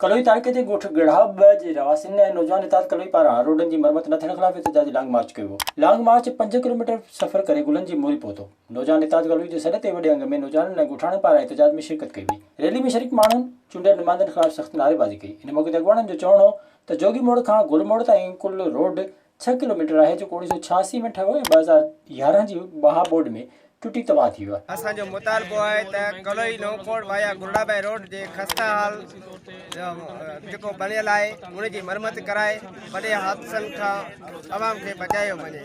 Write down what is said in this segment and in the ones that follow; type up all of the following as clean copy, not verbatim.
ڪلوئي تعلقي جي ڳوٺ ڳڙها ٻه جي رهواسين ۽ نوجوان اتحاد ڪلوئي پاران روڊن جي مرمت نه ٿيڻ خلاف احتجاجي لانگ مارچ ڪيو ويو. لانگ مارچ پنج ڪلوميٽر سفر ڪري گلن جي موري پهتو. نوجوان اتحاد ڪلوئي جي سڏ تي وڏي انگ ۾ نوجوانن ۽ ڳوٺاڻن پاران احتجاج ۾ شرڪت ڪئي وئي. ريلي ۾ شريڪ ماڻهن چونڊيل نمائندن خلاف سخت نعريبازي ڪئي. ان موقعي تي اڳواڻن جو چوڻ هو ته جوڳي موڙ کان گل موڙ تائين ڪل روڊ ڇهه ڪلوميٽر آهي جيڪو 1986 ۾ ٺهيو ۽ 2011 جي مها ٻوڏ ۾ ٽٽي تباهه ٿي ويو آهي. اسان جو مطالبو آهي ته ڪلوئي نئون ڪوٽ وايا گرڙابائي روڊ جي خسته حال جيڪو بڻيل آهي ان جي مرمت ڪرائي وڏي حادثن کان عوام کي بچايو وڃي.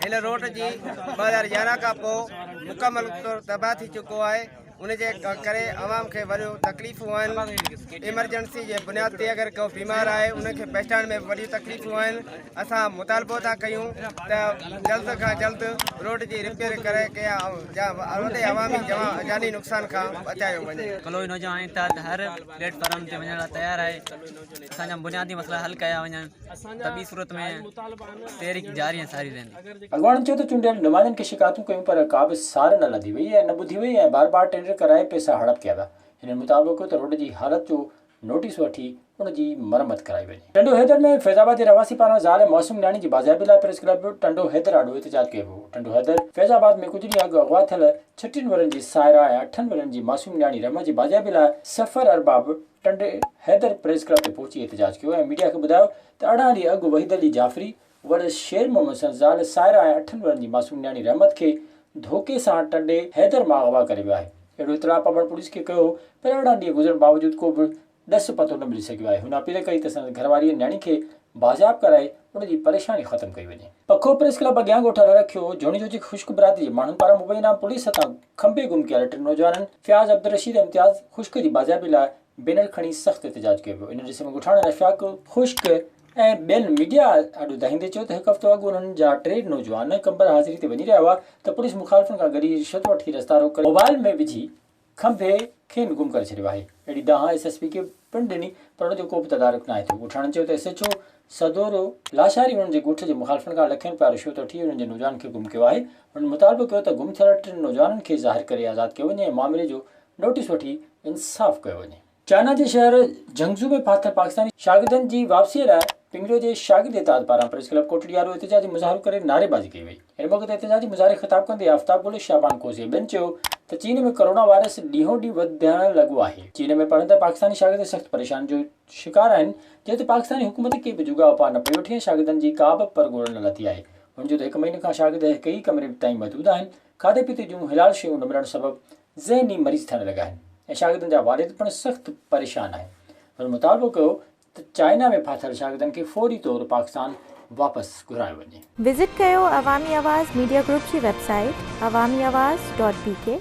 هن روڊ جي 2011 کان پوء مڪمل طور تباهه ٿي چڪو آهي. ان جي ڪري عوام کي وڏيون تڪليفون آهن ايمرجنسي جي بنياد تي اگر ڪو بيمار آهي ان کي پهچائڻ ۾ به وڏيون تڪليفون آهن اسان مطالبو ٿا ڪيون ته جلد کان جلد روڊ جي رپيئر ڪري وڏي عوامي جاني نقصان کان بچايو وڃي. ڪلوئي نوجوان اتحاد هر پليٽ فارم تي وڃڻ لاء تيار آهي اسان جا بنيادي مسئلا حل ڪيا وڃن ته ٻي صورت ۾ تحريڪ جاري ۽ ساري رهندي. اڳواڻن چيو ته چونڊيل نمائندن کي شڪايتون ڪيون پر ڪا به سار نه لڌي وئي ۽ نه ٻڌي وئي ۽ بار بار ٽينڊر ڪرائي پئسا هڙپ ڪيا ويا. هنن مطالبو ڪيو ته روڊ جي حالت جو نوٽيس وٺي ان جي مرمت ڪرائي وڃي. ٽنڊو حيدر ۾ فيض آباد جي رهواسي پاران زال ۽ معصوم نياڻي جي بازيابي لاء پريس ڪلب ٽنڊو حيدر آڏو احتجاج ڪيو ويو. ٽنڊو حيدر فيض آباد ۾ ڪجهه ڏينهن اڳ اغوا ٿيل ڇٽيهن ورهين جي سائره ۽ اٺن ورهين جي معصوم نياڻي رحمت جي بازيابي لاء سفر ارباب ٽنڊي حيدر پريس ڪلب تي پهچي احتجاج ڪيو ۽ ميڊيا کي ٻڌايو ته 18 ڏينهن اڳ وحيد علي جعفري ولد شير محمد سان زال سائره ۽ اٺن ورهين جي معصوم نياڻي رحمت کي ڌوڪي سان ٽنڊي حيدر مان اغوا ڪري ويو آهي. اهڙو اطلاع پٻڻ پوليس کي ڪيو هو پر 18 ڏينهن گذرڻ باوجود ڪو به ڏس پتو نه ملي سگهيو آهي. هن اپيل ڪئي ته سندس گهرواري ۽ نياڻي کي بازياب ڪرائي ان جي پريشاني ختم ڪئي وڃي. پکو پريس ڪلب اڳيان ڳوٺ الهرکيو جوڻيجو جي خشڪ برادري جي ماڻهن پاران مبينا پوليس هٿان کنڀي گم ڪيل ٽن نوجوانن فياض، عبدالرشيد ۽ امتياز خشڪ جي بازيابي لاء بينر کڻي سخت احتجاج ڪيو ويو. ان ڏس ۾ ڳوٺاڻن اشفاق خشڪ ۽ ٻين ميڊيا آڏو دانهيندي چيو ته هڪ هفتو اڳ انهن جا ٽي نوجوان قمبر حاضري تي وڃي رهيا هئا ته پوليس مخالفن کان ڳري رشوت وٺي رستا روڪ ڪري موبائل ۾ وجهي کنڀي کين گم ڪري ڇڏيو آهي. اهڙي دانهن ايس ايس پي کي پڻ ڏني پر ان جو ڪو به تدارڪ ناهي ٿيو. ڳوٺاڻن چيو ته ايس ايڇ او سدورو لاشاري انهن جي ڳوٺ جي مخالفن کان لکين رپيا رشوت وٺي انهن جي نوجوانن کي گم ڪيو آهي. هنن مطالبو ڪيو ته گم ٿيل ٽن نوجوانن کي ظاهر ڪري آزاد ڪيو وڃي ۽ معاملي جو نوٽيس وٺي انصاف ڪيو وڃي. چائنا جي شهر جنگزو ۾ ڦاٿل پاڪستاني شاگردن جي واپسيء لاء پنگريو جي شاگرد اتحاد پاران پريس ڪلب ڪوٽڙي آڏو احتجاجي مظاهرو ڪري نعريبازي ڪئي وئي. ان موقعي تي احتجاجي مظاهري خطاب ڪندي آفتاب گل، شعبان کوسي ۽ ٻين چيو ته چين ۾ ڪرونا وائرس ڏينهون ڏينهن وڌڻ لڳو آهي. چين ۾ پڙهندڙ پاڪستاني شاگرد سخت پريشانين جو شڪار آهن جنهن تي پاڪستاني حڪومت ڪي به جوڳا اپاء نه پئي وٺي ۽ شاگردن جي ڪا به پرگهور نه لٿي آهي. هن چيو ته هڪ مهيني کان شاگرد هڪ ئي ڪمري تائين محدود آهن، کاڌي پيتي جون حلال شيون نه ملڻ سبب ذهني مريض ٿيڻ لڳا آهن ۽ شاگردن جا والد پڻ سخت پريشان آهن. هن مطالبو ڪيو ته چائنا ۾ ڦاٿل شاگردن کي فوري طور پاڪستان واپس گهرايو وڃي. وزٽ ڪيو عوامي آواز ميڊيا گروپ جي website Awami Awaz dot B K.